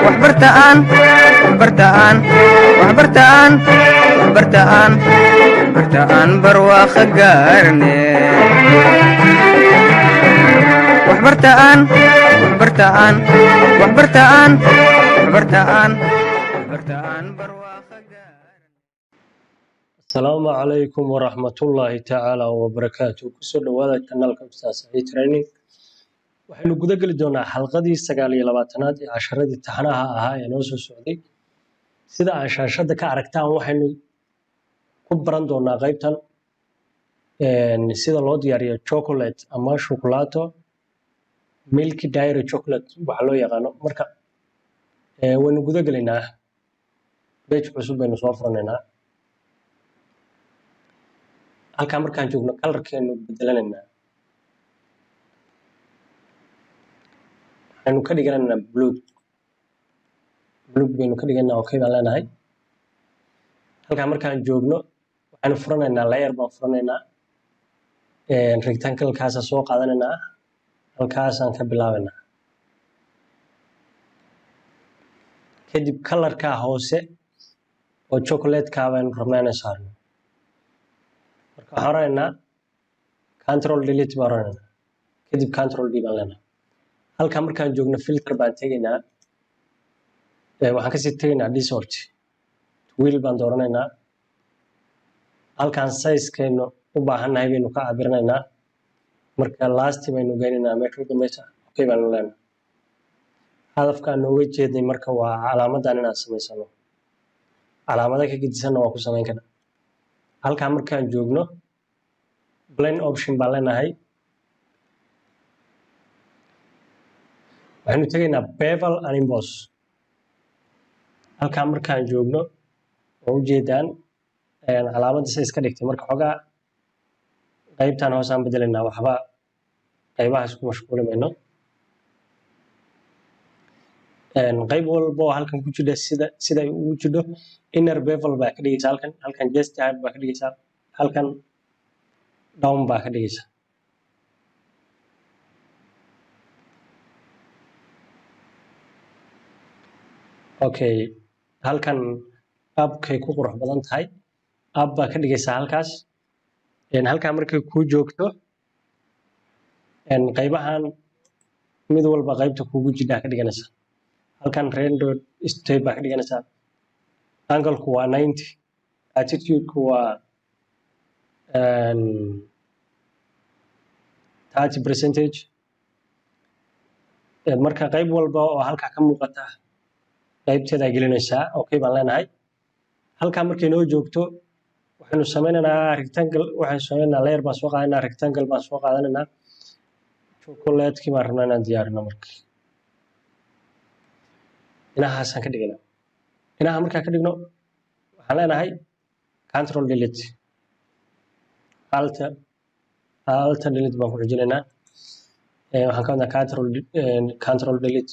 Waxbartaan, waxbartaan, waxbartaan, waxbartaan, waxbartaan, barwaaqo gaarne. Waxbartaan, waxbartaan, waxbartaan, waxbartaan, waxbartaan, barwaaqo gaarne. Asalaamu calaykum waraxmatullaahi tacaala wabarakaatu. Kusoo dhawaada kanaalka Ustaad Saciid Training. Waxaynu guda geli doonaa xalqadii 29aad ee casharadii taxanaha ahaa ee noo soo socday. Sida aan shaashadda ka aragtaan, waxaynu ku baran doonaa qaybtan sida loo diyaariyo chocolate ama shukulaato, milky dairy chocolate waxa loo yaqaano. Marka waynu guda gelaynaa. Page cusub baynu soo furanaynaa. Halkaa markaan joogno, colorkeenu bedelanaynaa, waxaynu ka dhiganaynaa blue. Blue baynu ka dhiganaynaa. Okay baan leenahay. Halkaa markaan joogno, waxaynu furanaynaa layer baan furanaynaa. Rectangle-kaasa soo qaadanaynaa, halkaasaan ka bilaabaynaa. Kadib colorkaa hoose oo chocolate-ka baynu rabnaa inaan saarno. Marka waxaan oranaynaa control delete baan oranaynaa, kadib control D baan leenahay. Halkaa markaan joogno, filter baan tegaynaa. Waxaan kasii tegaynaa distort wheel baan dooranaynaa. Halkaan size-kaynu u baahannahay baynu ka cabiranaynaa. Marka last baynu geynaynaa, meesha u dambeysa. Okay baanu leenahay. Hadafkaan nooga jeednay marka waa calaamadan inaan samaysano. Calaamada ka gedisanna waa ku samayn karnaa. Halkaa markaan joogno, blend option baan leenahay. Waxaynu tegaynaa bevel and emboss. Halkaa markaan joogno, oo ujeedaan calaamadda say iska dhigtay. Marka xoogaa qaybtan hoosaan bedelaynaa, waxba qaybaha isku mashquuli mayno. Qayb walba oo halkan ku jidha, sida ay ugu jidho, inner bevel baa ka dhigaysa halkan, halkan just height baa ka dhigaysaa, halkan down baa ka dhigaysa. Okay, halkan upkay ku qurux badan tahay, up baa ka dhigaysaa halkaas. Halkaa markay kuu joogto, qaybahan mid walba qaybta kugu jidhaa ka dhiganaysa. Halkan render state baa ka dhiganaysaa. Angle-ku waa 90, attitude-ku waa 30 percentage. Marka qayb walba oo halkaa ka muuqata qaybteedaa gelinaysaa. Okay baan leenahay. Halkaa markay noo joogto, waxaynu sameynaynaa rectangle. Waxaynu sameynaynaa layer baan soo qaadanaa, rectangle baan soo qaadanaynaa. Chocolate-kii baan rabnaa inaan diyaarino. Marka inahaasaan ka dhigaynaa. Inaha markaan ka dhigno, waxaan leenahay control delete, alt delete baan ku xijinaynaa. Waxaan ka wadnaa control delete,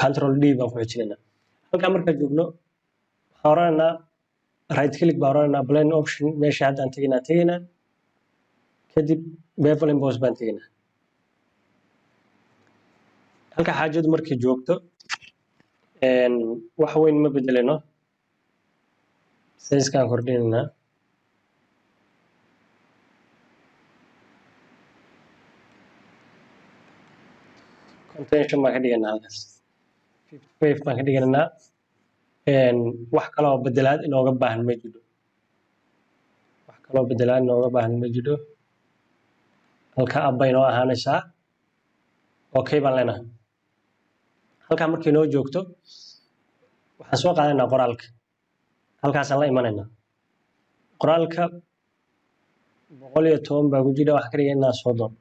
control D baan ku xijinaynaa. Halkaa markaan joogno, waxaan oranaynaa right click baan oranaynaa, blend option, meesha haddaan tegaynaa, kadib bevel emboss baan tegaynaa. Halka xaajadu markay joogto, wax weyn ma bedeleno, size-kaan kordhinaynaa. 55 baan ka dhiganaa halkaas, 55 baan ka dhiganaynaa. Wax kaloo bedelaad inooga baahan ma jiro. Wax kaloo bedelaad inooga baahan ma jiro. Halka up bay inoo ahaanaysaa. Okay baan leenahay. Halkaa markay noo joogto, waxaan soo qaadanaynaa qoraalka. Halkaasaan la imanaynaa. Qoraalka 110 baa ku jira, waxaan ka dhiganaynaa 30.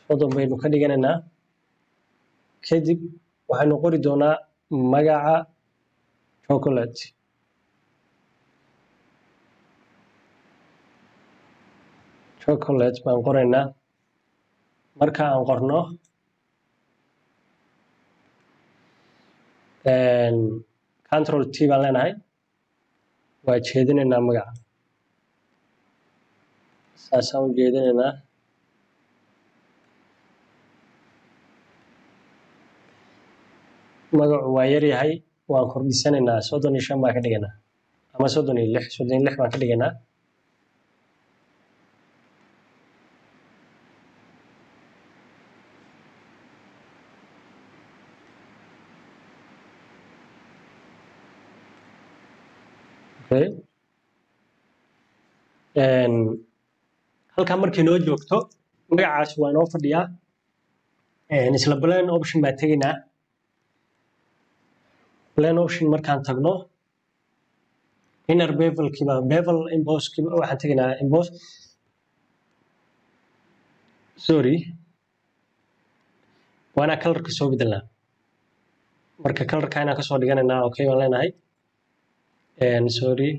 30 baynu ka dhiganaynaa. Kadib waxaynu qori doonaa magaca chocolate. Chocolate baan qoraynaa. Marka aan qorno, control T baan leenahay, waa jeedinaynaa magaca, saasaan u jeedinaynaa. Magacu waa yar yahay, waan kordhisanaynaa. 35 baan ka dhiganaa ama 36, 36 baan ka dhiganaa. Okay, halkaa markay noo joogto, magacaas waa inoo fadhiyaa. Isla blend option baa tegaynaa. Blend option markaan tagno, inner bevelkiiba, bevel embosskiiba waxaan tegaynaa, emboss, sorry, waana colorka soo bedelnaa. Marka colorka inaan kasoo dhiganaynaa, okay baan leenahay. Sorry,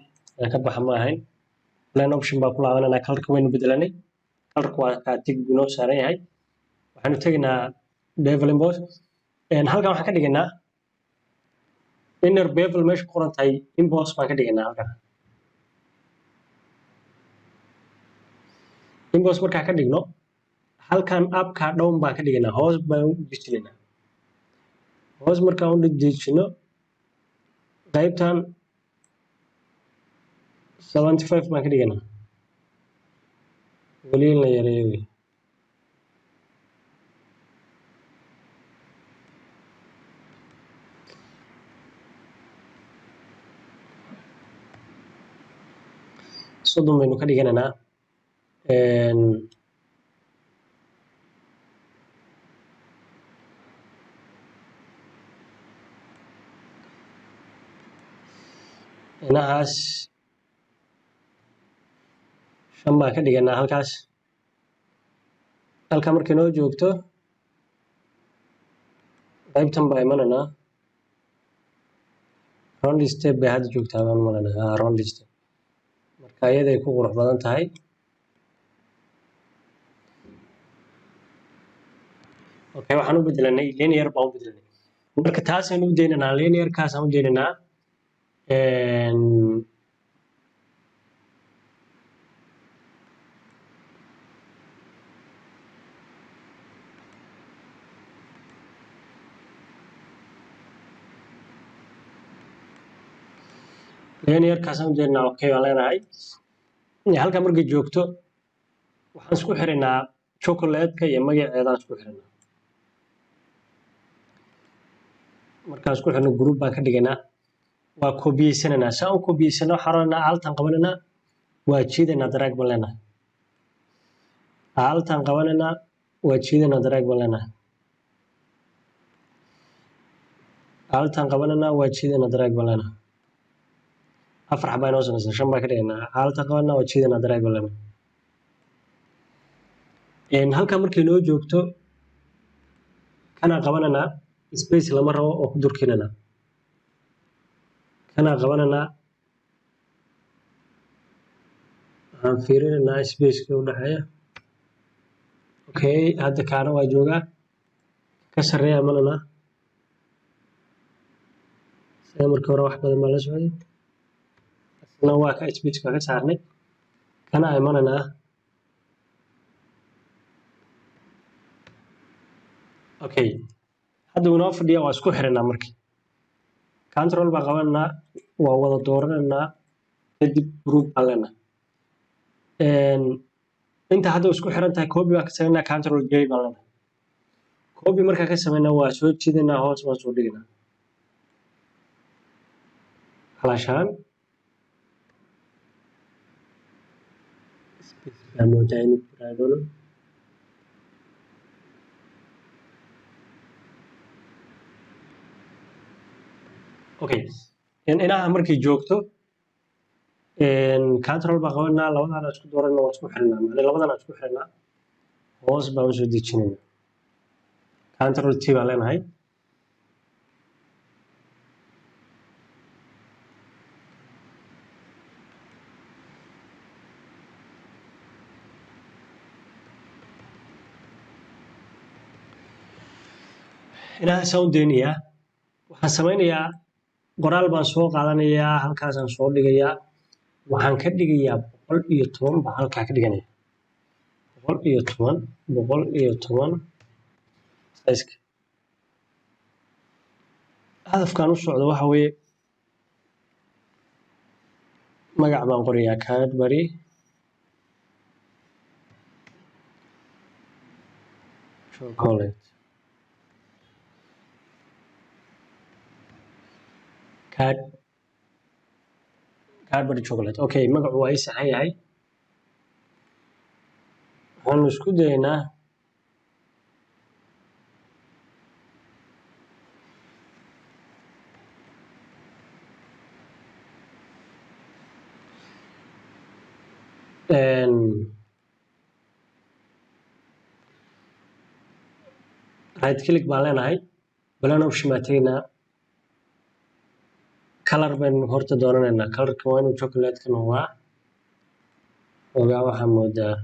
aan ka baxa ma ahayn. Blend option baa ku laabananaa. Colorka waynu bedelanay. Colorka waa kaa, tick buu inoo saaran yahay. Waxaanu tegaynaa bevel emboss. Halkan waxaan ka dhigaynaa inner bevel, meesha ku qoran tahay emboss baan ka dhigaynaa. Halkan emboss markaan ka dhigno, halkan upka down baan ka dhigaynaa, hoos baan u dejinaynaa. Hoos markaan u dejino, qaybtan 75 baan ka dhigaynaa. Weli in la yareeyo wey. 30 baynu ka dhiganaynaa. Inahaas 5 baan ka dhiganaa halkaas. Halkaa markay noo joogto, qaybtan baa imanaynaa. Round step bay hadda joogtaa baan malanaa, round step. Marka iyaday ku qurux badan tahay. Okay, waxaan u bedelanay linear baan u bedelanay. Marka taasaynu u daynaynaa, linearkaasaan u daynaynaa. Linearkaasaan u daynaynaa. Okay baan leenahay. Halkaa markay joogto, waxaan isku xiraynaa chocolate-ka iyo magaceedaan isku xiraynaa. Markaan isku xirno, group baan ka dhigaynaa, waa koobiyeysananaa. Saan u koobiyeysanaa, waxaan rabnaa altan qabanaynaa, waa jiidaynaa, drag baan leenahay. Altan qabanaynaa, waa jiidaynaa, drag baan leenahay. Altan qabanaynaa, waa jiidaynaa, drag baan leenahay. Afar xabaa inoo samaysan, shan baan ka dhigaynaa. Altan qabanaa, waa jiidaynaa, drag baan leenahay. Halkaa markay noo joogto, kanaa qabananaa, space lama rabo, oo ku durkinanaa. Kanaa qabananaa, waxaan fiirinaynaa spaceka u dhexeeya. Okay, hadda kaana waa joogaa, ka sarreeya mananaa. Sida markii hore wax badan baa la socday, isna waa ka spaceka ka saarnay. Kana imananaa. Okay, hadda wuu inoo fadhiya, waa isku xiranaa. Marka control baa qabananaa, waa wada doorananaa, kadib group baan leenahay. Inta hadda isku xiran tahay, copy baan ka samaynaa, control J baan leenahay. Copy markaa ka samaynaa, waa soo jiidanaa, hoos baan soo dhiganaa. Halashaan space baa moodaa inuu jiraadoono. Okay, inaha markay joogto, control baan qabanaa, labadana isku dooranaa, waa isku xirnaa. Macnaa labadana isku xirnaa, hoos baan usoo dejinaynaa, control T baan leenahay. Inahaasaan u daynayaa. Waxaan samaynayaa, qoraal baan soo qaadanayaa, halkaasaan soo dhigayaa. Waxaan ka dhigayaa 110 baan halkaa ka dhiganaya, 110, 110 size. Hadafkan u socdo waxa weeye, magac baan qorayaa, Cadbury chocolate, Cadbury chocolate. Okay, magacu waa ii saxan yahay. Waxaanu isku dayaynaa right click baan leenahay, blend option baan tegaynaa, color baynu horta dooranaynaa. Colorka waa inuu chocolate-ka noqdaa. Ogaa, waxaa moodaa,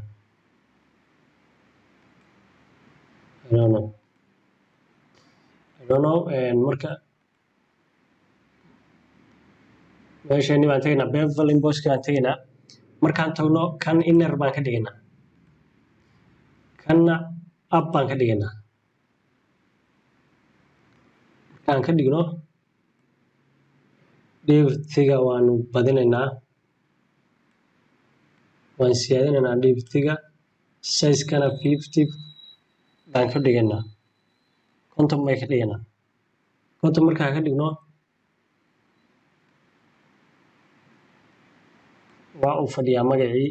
I don't know, I don't know. Marka meeshani baan tegaynaa, bevel emboss baan tegaynaa. Markaan tagno, kan inner baan ka dhigaynaa, kanna up baan ka dhigaynaa. Markaan ka dhigno, depthiga waanu badinaynaa, waan siyaadinaynaa depthiga. Sizekana 50 baan ka dhigaynaa, 50 bay ka dhigaynaa. 50 markaan ka dhigno, waa uu fadhiyaa magacii,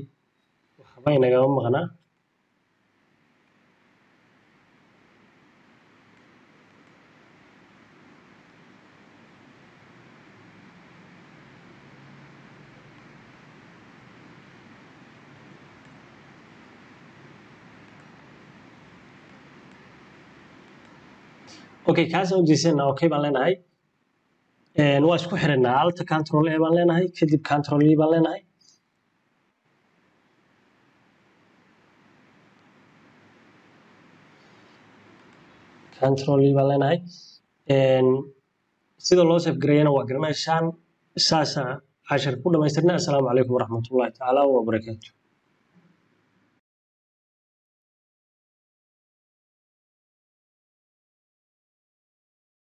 waxba inagama maqnaa. Okay, kaasaan ujeesanaa. Okay baan leenahay, waa isku xiranaa. Alt control A baan leenahay, kadib control E baan leenahay. Control E baan leenahay. Sida loo save gareeyana waa garanaysaan. Saasa cashar ku dhamaystirnay. Assalaamu calaykum waraxmatullahi tacaala wabarakaatu.